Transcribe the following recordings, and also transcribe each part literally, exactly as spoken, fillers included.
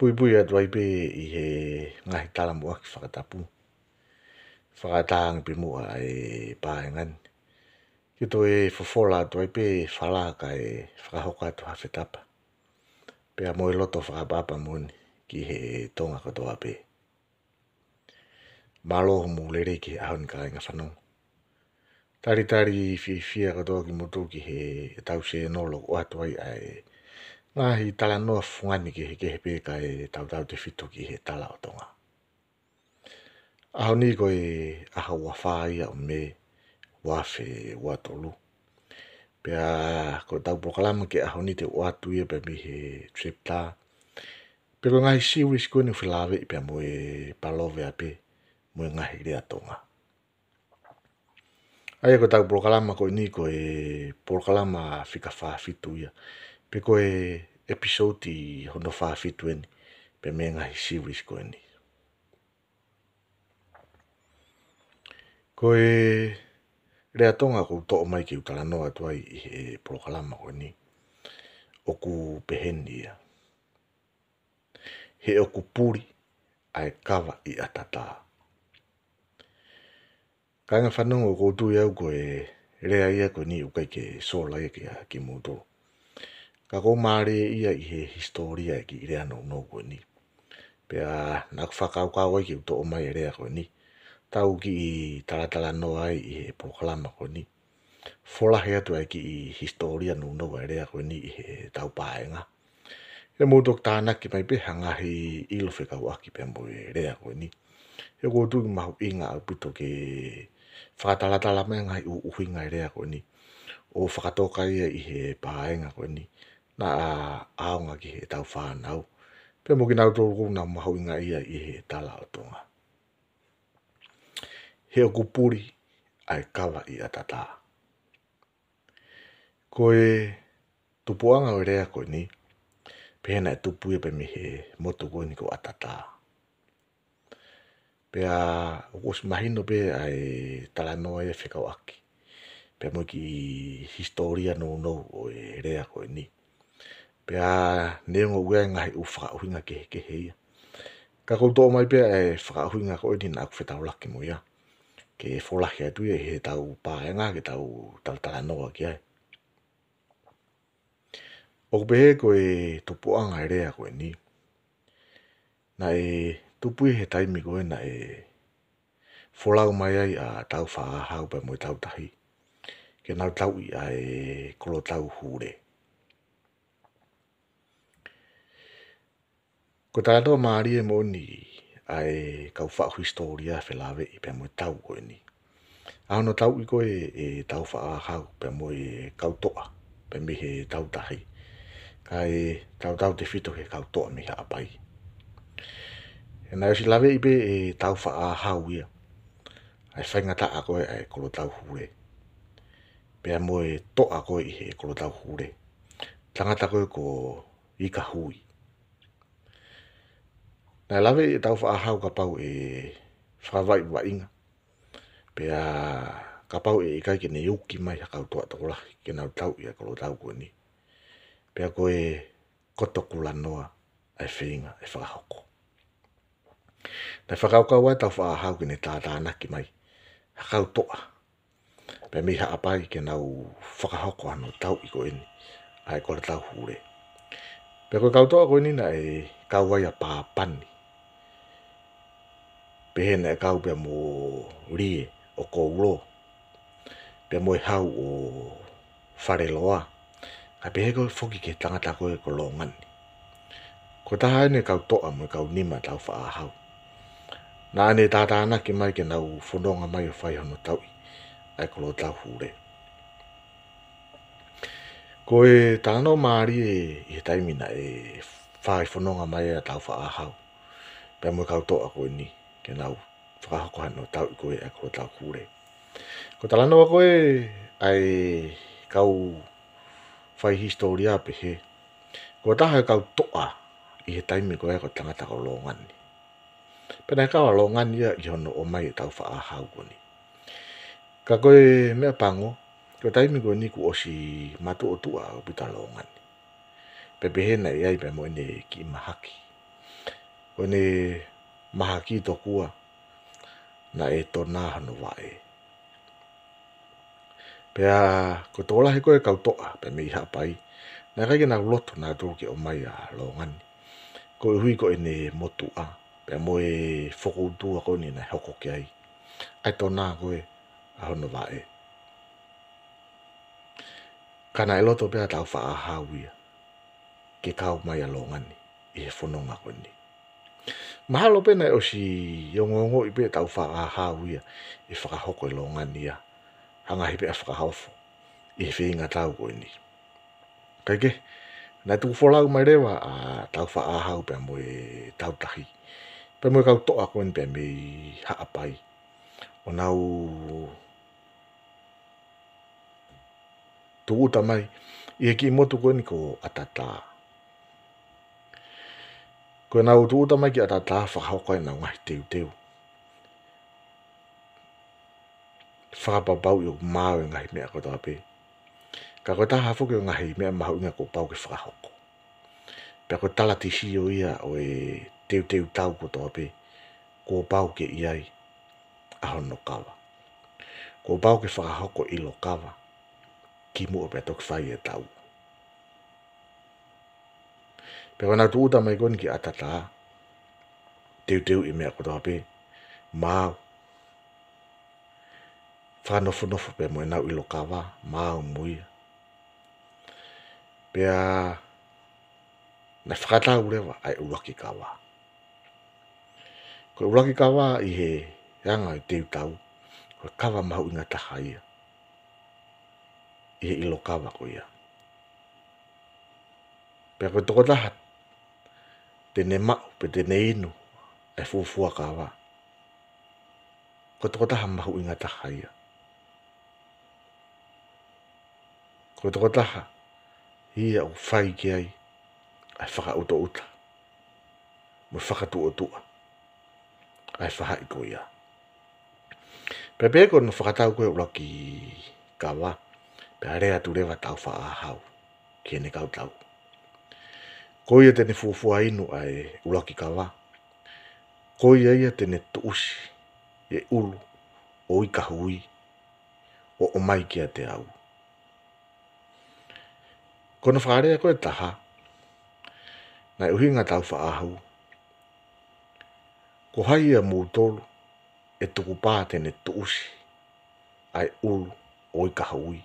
Puipui atu ai pē ʻi he ngaahi talamuʻaki fakatapu, fakatāngi pē muʻa e paenga ni ke toe fofola atu ai pē fala kae fakahoko atu ha fetapa pea mo e loto fakaʻapaʻapa moʻoni ki he Tonga kotoa pē. Mālō hoʻomou lelei ki he ʻaho ni kāinga fanongo. Talitali fiefia kotoa kimoutolu ki heʻetau sēnolo ʻoatu ai ʻa e ngaahi talanoa fungani kehekehe pē kae tautautefito ki he tala ʻo Tonga. ʻAho ni ko e ʻaho ua fā ia ʻo Mē, ua afe ua tolu. Pea ko ʻetau polokalama ki he ʻaho ni te u ʻoatu ia pē mei he chapter, pe ko e ngaahi series ko eni ʻoku felāveʻi pea mo e palōveape mo e ngaahi lea Tonga. ʻA ia ko ʻetau polokalama ko eni ko e polokalama fika fā fitu ia, pe ko e episode hono fā fitu eni pē mei he ngaahi series ko eni. Ko e lea Tonga ʻoku ou toʻo mai ke u talanoa atu ai ʻi he polokalama ko eni, ʻoku peheni ia: He ʻoku puli ʻa e kava ʻi ʻatatā. Kāinga fanongo, ʻoku ou tui au ko e lea ia ko eni ʻoku ʻikai ke sola ia kia kimoutolu. Ka ʻoku ou mālieʻia ʻi he hisitōlia e kiʻi lea nounou ko eni. Pea naʻá ku fakakaukau ai ke u toʻo mai e lea ko eni, tau kiʻi talatalanoa ai ʻi he polokalama ko eni, folahi atu ai e kiʻi hisitōlia nounou ʻa e lea ko eni ʻi heʻetau paenga. He mou toki tānaki mai pē ha ngaahi ʻilo fekauʻaki pea mo e lea ko eni. He ʻoku ou tui ʻoku mahuʻinga ʻaupito ke fakatalatala mai e ngaahi ʻu-, ʻuhinga e lea ko eni, ʻo fakatoka ia ʻi he paenga ko eni naʻa ʻaonga ki heʻetau fānau pea mo kinautolu ʻoku nau mahuʻingaʻia ʻi he tala ʻo Tonga. He ʻoku puli ʻa e kava ʻi ʻatatā. Ko e tupuʻanga ʻo e lea ko eni, pehē naʻe tupu ia pē mei he motu ko eni ko ʻAtatā. Pea ʻoku ʻosi mahino pē ʻa e talanoa ia fekauʻaki pea mo e kiʻi hisitōlia nounou ʻo e lea ko eni. Pea neongo ʻoku ʻi ai e ngaahi ʻū fakaʻuhinga kehekehe ia, ka ʻoku ou toʻo mai pē ʻa e fakaʻuhinga ko eni naʻá ku fetaulaki mo ia ke folahi atu ia ʻi heʻetau paenga ke tau talatalanoa ki ai. ʻOku pehē ko e tupuʻanga e lea ko eni, naʻe tupu ia he taimi ko ē naʻe folau mai ai ʻa Tāufaʻāhau pea mo e Tautahi ke nau tauʻi ʻa e Kolotau Hule. Ko e talanoa mālie moʻoni ʻa e kau faʻu hisitōlia felāveʻi pea mo e tau ko eni, ʻa hono tauʻi ko ē ʻe Tāufaʻāhau pea mo e kau toʻa pē mei he Tautahi, kae tautautefito ki he kau toʻa mei Haʻapai. He naʻe ʻosi laveʻi pē ʻe Tāufaʻāhau ia ʻa e faingataʻa ko ē ʻa e Kolotau Hule pea mo e toʻa ko ē ʻi he Kolotau Hule, tangata ko ē ko Ikahui. Naʻe laveʻi ʻe Tāufaʻāhau kapau ʻe fakavaʻivaʻinga, pea kapau ʻe ʻikai ke ne uki mai ha kau toʻa tokolahi ke nau tauʻi ʻa e Kolotau ko eni, pea ko e koto kulanoa ʻa e feinga ʻe fakahoko. Naʻe fakakaukau ai ʻa Tāufaʻāhau ke ne tātānaki mai ha kau toʻa pē mei Haʻapai ke nau fakahoko hano tauʻi ko eni ʻa e Kolotau Hule. Pea ko e kau toʻa ko eni naʻe kau ai ʻa Pāpani, pehē naʻe kau pea mo Lie ʻo Koulo, pea mo e Hau ʻo Faleloa, kae pehē ko ē foki ki he tangata ko ē ko Longani. Ko e taha eni e kau toʻa mo e kau nima ʻa Tāufaʻāhau naʻa ne tātānaki mai ke nau fononga mai ʻo fai hono tauʻi ʻa e Kolotau Hule. Ko e talanoa mālie ʻi he taimi naʻe fai fononga mai ai ʻa Tāufaʻāhau pea mo e kau toʻa ko eni ke nau fakahoko hano tauʻi ko ē ʻa e Kolotau Hule. Ko e talanoa ko ē ʻa e kau fai hisitōlia pehē, ko e taha e kau toʻa ʻi he taimi ko ē ko e tangata ko Longani. Pea naʻe kau ʻa Longani ia ʻi hono ʻomai ʻe Tāufaʻāhau ko eni. Ka ko e meʻapango, ko e taimi ko eni kuo ʻosi matuʻotuʻa ʻaupito ʻa Longani. Pea pehē naʻe ʻi ai pē mo ʻene kiʻi mahaki. Ko ʻene mahaki tokua naʻe tona hono vaʻe. Pea ko e tokolahi ko ē kau toʻa pē mei Haʻapai, naʻe ʻikai ke nau loto nautolu ke ʻomai ʻa Longani, koeʻuhi ko ʻene motuʻa pea mo e fokoutua ko eni naʻe hoko ki ai ʻa e tona ko ē ʻa hono vaʻe. Ka naʻe loto pē ʻa Taufaʻāhau ia ke kau mai ʻa Longani ʻi he fononga ko eni. Mahalo pē naʻe ʻosi ongoongoʻi pē ʻe Taufaʻāhau ia ʻe fakahoko ʻe Longani ia ha ngaahi meʻa fakaofo ʻi he feingatau ko eni. Kae kehe, naʻe tuku folau mai leva ʻa Taufaʻāhau pea mo e Tautahi, pea mo e kau toʻa ko eni pea mei Haʻapai, ʻo nau tūʻuta mai ʻi he kiʻi motu ko eni ko ʻAtatā. Ko ʻenau tūʻuta mai ki ʻAtatā, fakahoko ai ʻenau ngaahi teuteu, fakapapauʻi ʻoku maau e ngaahi meʻa kotoa pē. Ka ko e taha foki ʻo e ngaahi meʻa mahuʻinga kuo pau ke fakahoko, pea ko e talatisio ia ʻo e teuteu tau kotoa pē, kuo pau ke ʻi ai ʻa hono kava. Kuo pau ke fakahoko ʻilo kava kimuʻa pea toki fai e tau. Pea ko ʻenau tūʻuta mai ko eni ki ʻAtatā, teuteuʻi e meʻa kotoa pē, maau, fakanofonofo pea mo ʻenau ʻilo kava, maau mo ia. Pea naʻe fakatau leva ʻa e ʻuluaki kava. Ko e ʻuluaki kava ʻi he anga e teutau, ko e kava mahuʻinga taha ia ʻi he ʻilo kava ko ia. Pea ko e tokotaha te ne maʻu pe te ne inu ʻa e fuofua kava, ko e tokotaha mahuʻinga taha ia. Ko e tokotaha ia ʻoku fai ki ai ʻa e fakaʻutaʻuta mo e fakatuʻotuʻa ʻa e faʻahi ko ia. Pea pehē ko hono fakatau ko ē ʻuluaki kava, pea lea atu leva Taufaʻāhau ki heʻene kau tau. Ko ia te ne fuofua inu ʻa e ʻuluaki kava, ko ia ia te ne tuʻusi e ʻulu ʻo Ikahui ʻo ʻomai kiate au. Ko hono fakalea ko ē ʻe taha, naʻe ʻuhinga Taufaʻāhau, ko hai ia ʻo moutolu ʻe tukupā te ne tuʻusi ʻa e ʻulu ʻo Ikahui,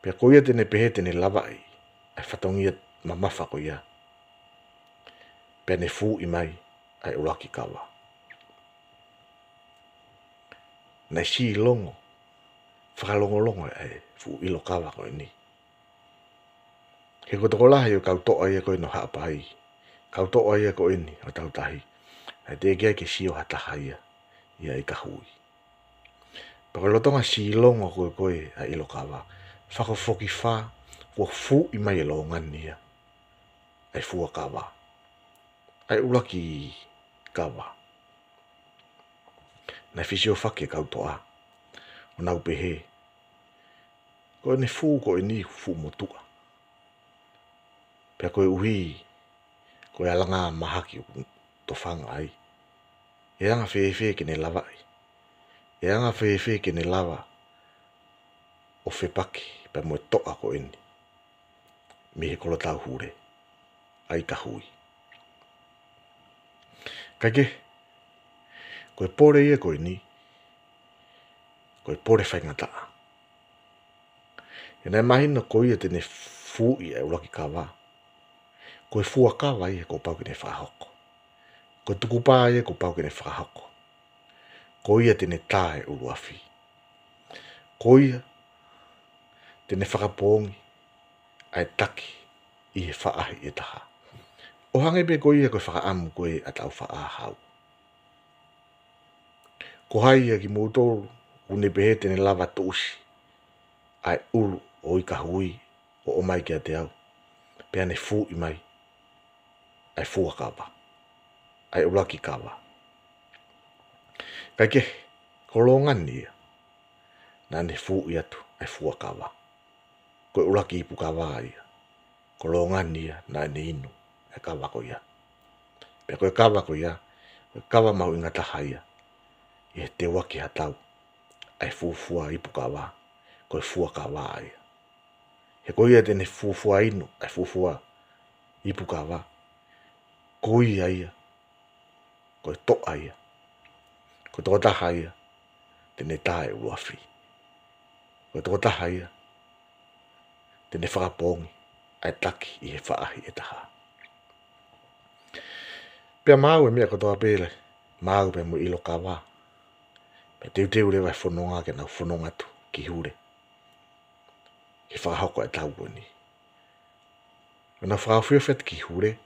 pea ko ia te ne pehē te ne lavaʻi ʻa e fatongia mamafa ko ia, pea ne fuʻi mai ʻa e ʻuluaki kava. Naʻe sīlongo, fakalongolongo ʻa e fuʻu ʻilo kava ko eni. He ko e tokolahi ʻo e kau toʻa ia ko eni ʻo Haʻapai, kau toʻa ia ko eni ʻo Tautahi, naʻe teʻeki ai ke sio ha taha ia ʻia Ikahui. Pea ko e lolotonga sīlongo ko ē ko ē ʻa e ʻilo kava, fakafokifā, kuo fuʻi mai ʻe Longani ia ʻa e fua kava, ʻa e ʻuluaki kava. Naʻe fesiofaki e kau toʻa ʻo nau pehē, ko ʻene fū ko eni fuʻu motuʻa, pea koeʻuhi ko e ʻalanga mahaki ʻoku tofanga ai, ʻe anga fēfē ke ne lavaʻi, ʻe anga fēfē ke ne lava ʻo fepaki pea mo e toʻa ko eni mei he kolotau hure, ʻa Ikahui. Kae kehe, ko e pole ia ko eni, ko e pole faingataʻa. He naʻe mahino ko ia te ne fuʻi ʻa e ʻuluaki kava, ko e fua kava ia kuo pau ke ne fakahoko. Ko e tukupā ia kuo pau ke ne fakahoko. Ko ia te ne tā e ʻuluafi. Ko ia te ne fakapoongi ʻa e taki ʻi he faʻahi ʻe taha. ʻO hangē pē ko ia ko e fakaʻamu ko ē ʻa Taufaʻāhau. Ko hai ia kimoutolu ʻoku ne pehē te ne lava tuʻusi ʻa e ʻulu ʻo Ikahui ʻo ʻomai kiate au, pea ne fuʻi mai ʻa e fua kava, ʻa e ʻuluaki kava. Kae kehe, ko Longani ia naʻa ne fuʻi atu ʻa e fua kava. Ko e ʻuluaki ipu kava ia, ko Longani ia naʻa ne inu ʻa e kava ko ia. Pea ko e kava ko ia, ko e kava mahuʻinga taha ia ʻi he teuaki ha tau ʻa e fuofua ipu kava, ko e fua kava ia. He ko ia te ne fuofua inu ʻa e fuofua ipu kava, ko ia ia, ko e toʻa ia, ko e tokotaha ia te ne tā e ʻuluafi, ko e tokotaha ia te ne fakapoongi ʻa e taki ʻi he faʻahi ʻe taha. Pea maau e meʻa kotoa pē leva, maau pē mo e ʻilo kava. Pea teuteu leva e fononga ke nau fononga atu ki Hule ke fakahoko e tau ko eni. Pea nau fakaofiofi atu ki Hule,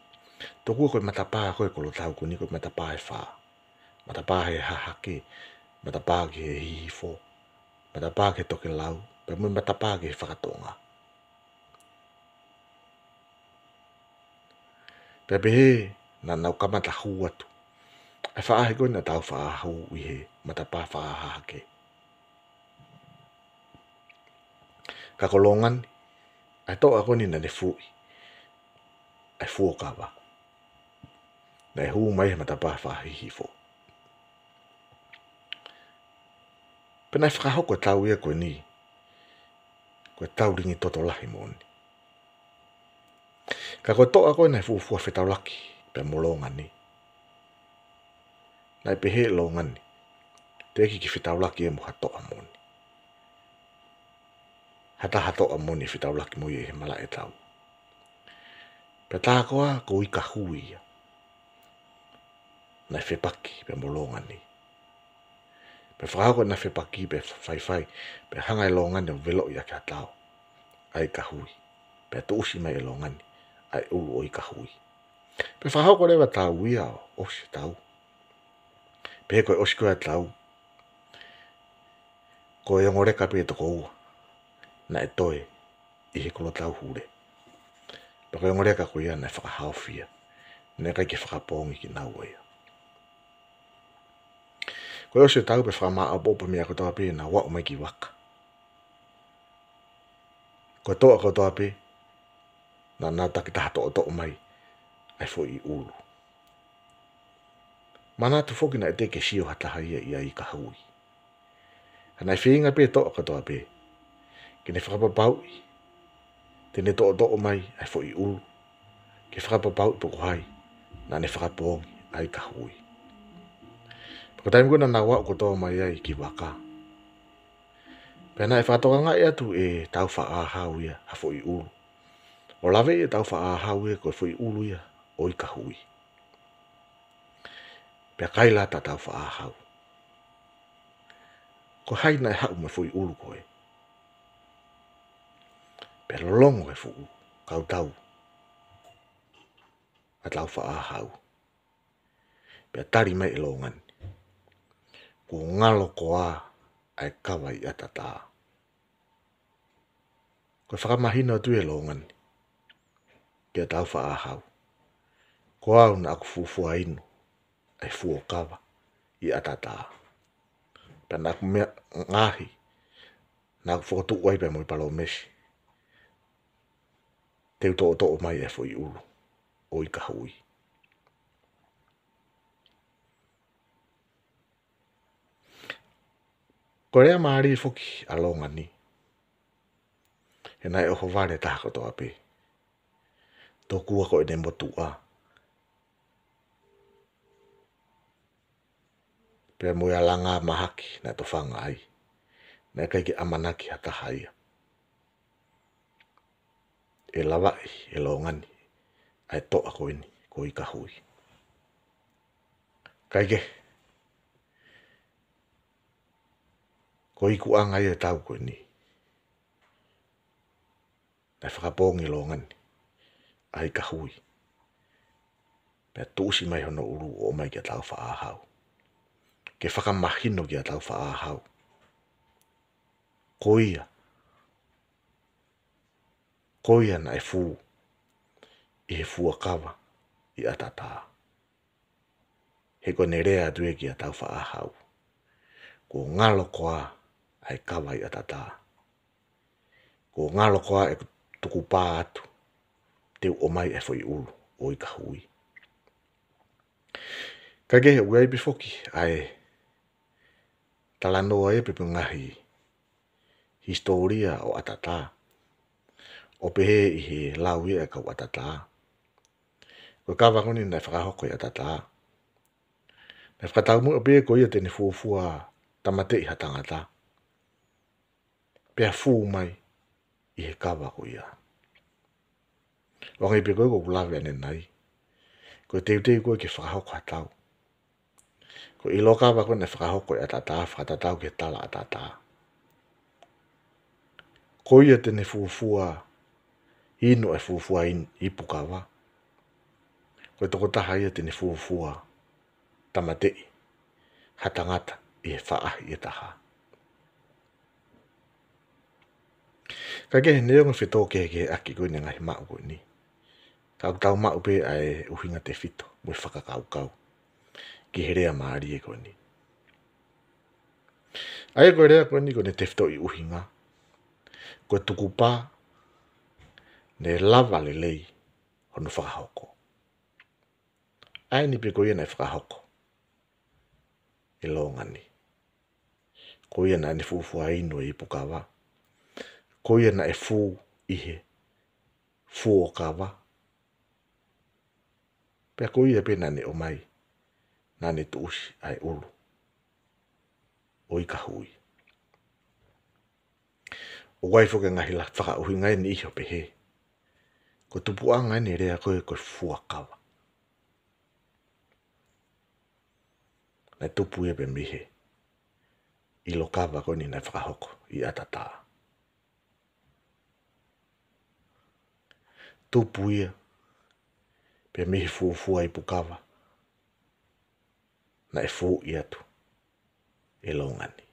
tokua ko e matapā ko ē e kolotau ko eni ko e matapā ʻe fā. Matapā he hahake, matapā ki he hihifo, matapā ki he tokelau, pea mo e matapā ki he fakatonga. Pea pehē naʻa nau kamata hū atu ʻa e faʻahi ko eni ʻa Tāufaʻāhau ʻi he matapā fakahahake. Ka ko Longani, ʻa e toʻa ko eni naʻa ne fuʻi ʻa e fuo kava, naʻe hū mai he matapā fakahihifo. Pea naʻe fakahoko e tau ia ko eni ko e tau lingi toto lahi moʻoni. Ka ko e toʻa ko ē naʻe fuofua fetaulaki pea mo Longani, naʻe pehē ʻe Longani, teʻeki ke fetaulaki ia mo ha toʻa moʻoni, ha taha toʻa moʻoni ʻe fetaulaki mo ia ʻi he malaʻe tau. Pea tā koā ko ʻIkahui ia naʻe fepaki pea mo Longani. Pea fakahoko ʻena fepaki pea faifai, pea hanga ʻe Longani ʻo veloʻi ʻaki ha tao ʻa ʻIkahui. Pea tuʻusi mai ʻe Longani ʻa e ʻulu ʻo ʻIkahui. Pea fakahoko leva e tau ia ʻo ʻosi e tau. Pea ko e ʻosi ko ē e tau, ko e ongo leka pē ʻe toko ua naʻe toe ʻi he kolotau Hule. Pea ko e ongo leka ko ia naʻe fakahaofi ia, naʻe ʻikai ke fakapoongi kinaua ia. Ko e ʻosi e tau pea fakamāʻopoʻopo e meʻa kotoa pē, nau aʻu mai ki vaka. Ko e toʻa kotoa pē naʻa nau takitaha toʻotoʻo mai ʻa e foʻi ʻulu. Manatu foki naʻe teʻeki ke sio ha taha ia ʻia ʻIkahui. Ka naʻe feinga pē e toʻa kotoa pē ke ne fakapapauʻi te ne toʻotoʻo mai ʻa e foʻi ʻulu, ke fakapapauʻi pe ko hai naʻa ne fakapoongi ʻa ʻIkahui. Pea ko e taimi ko ē naʻa nau aʻu kotoa mai ai ki vaka, pea naʻe fakatokangaʻi atu ʻe Tāufaʻāhau ia ha foʻi ʻulu, ʻo laveʻi ʻe Tāufaʻāhau ia ko e foʻi ʻulu ia ʻo ʻIkahui. Pea kaila atu ʻa Tāufaʻāhau, ko hai naʻe haʻu mo e foʻi ʻulu ko ē? Pea lolongo e fuʻu kautau ʻa Tāufaʻāhau. Pea tali mai ʻe Longani, kuo ngalo koā ʻa e kava ʻi ʻatatā? Ko e fakamahino atu ʻe Longani kia Tāufaʻāhau, ko au naʻa ku fuofua inu ʻa e fuo kava ʻi ʻatatā. Pea naʻa ku meʻa ngaahi, naʻa ku fokotuʻu ai pea mo e palōmesi te u toʻotoʻo mai e foʻi ʻulu ʻo ʻIkahui. Ko e lea mālie foki ʻa Longani, he naʻe ʻohovale e taha kotoa pē, tokua ko ʻene motuʻa pea mo e alanga mahaki naʻe tofanga ai, naʻe ʻikai ke ʻamanaki ha taha ia ʻe lavaʻi ʻe Longani ʻa e toʻa ko eni ko ʻIkahui. Kae kehe, ko e ikuʻanga ia e tau ko eni, naʻe fakapoongi ʻe Longani ʻa ʻIkahui, pea tuʻusi mai hono ʻulu ʻo ʻomai kia Tāufaʻāhau, ke fakamahino kia Tāufaʻāhau, ko ia, ko ia naʻe fū ʻi he fuo kava ʻi ʻatatā. He ko ʻene lea atu ia kia Tāufaʻāhau, kuo ngalo koā ʻa e kava ʻi ʻatatā? Kuo ngalo koā ʻeku tukupā atu te u ʻomai e foʻi ʻulu ʻo Ikahui. Kae kehe ʻoku ʻi ai pē foki ʻa e talanoa ia pe ngaahi hisitōlia ʻo ʻAtatā. ʻO pehē ʻi he lau ia ʻa e kau ʻAtatā, ko e kava ko eni naʻe fakahoko ʻi ʻAtatā, naʻe fakataumuʻa pē ko ia te ne fuofua tāmateʻi ha tangata, pea fū mai ʻi he kava ko ia. ʻO hangē pē ko ia ʻoku lave ʻanenai, ko e teuteu ko ē ke fakahoko ha tau. Ko e ʻilo kava ko ē naʻe fakahoko ʻi ʻAtatā, fakatatau ki he tala ʻAtatā, ko ia te ne fuofua inu ʻa e fuofua in-, ipu kava, ko e tokotaha ia te ne fuofua tāmateʻi ha tangata ʻi he faʻahi ʻe taha. Kae kehe, neongo e fetōkehekeheʻaki ko eni e ngaahi maʻu ko eni, ka ʻoku tau maʻu pē ʻa e ʻuhinga tefito mo e fakakaukau ki he lea mālie ko eni. ʻA ia ko e lea ko eni ko ʻene tefitoʻi ʻuhinga, ko e tukupā ne lava lelei hono fakahoko. ʻA eni pē ko ia naʻe fakahoko ʻe Longani. Ko ia naʻa ne fuofua inu e ipu kava. Ko ia naʻe fū ʻi he fuo kava. Pea ko ia pē naʻa ne ʻomai, naʻa ne tuʻusi ʻa e ʻulu ʻo Ikahui. ʻOku ʻi ai foki e ngaahi la-, fakaʻuhinga ʻe niʻihi ʻo pehē ko e tupuʻanga ʻeni e lea ko ē ko e fuo kava, naʻe tupu ia pē mei he ʻilo kava ko eni naʻe fakahoko ʻi ʻAtatā. Tupu ia pē mei he fuofua ipu kava naʻe fūʻi atu ʻe Longani.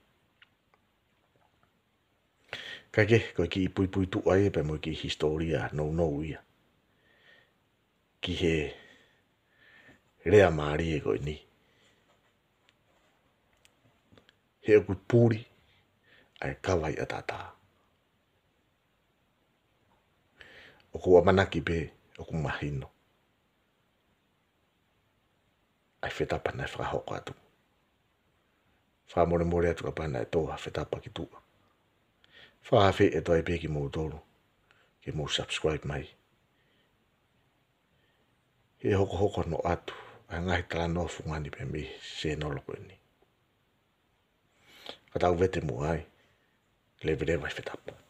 Kae kehe, ko e kiʻi puipuituʻa ia pea mo e kiʻi hisitōlia nounou ia ki he lea mālie ko eni, he ʻoku puli ʻa e kava ʻi ʻAtatā. ʻOku ou ʻamanaki pē ʻoku mahino ʻa e fetapa naʻe fakahoko atu. Fakamolemole atu kapau naʻe tō ha fetapa ki tuʻa. Fakaafeʻi atu ai pē kimoutolu ke mou subscribe mai, he ʻe hokohoko noa atu ʻa e ngaahi talanoa fungani pē mei he sēnolo ko eni. Ka tau vete muʻa ai, leveleva e fetapa.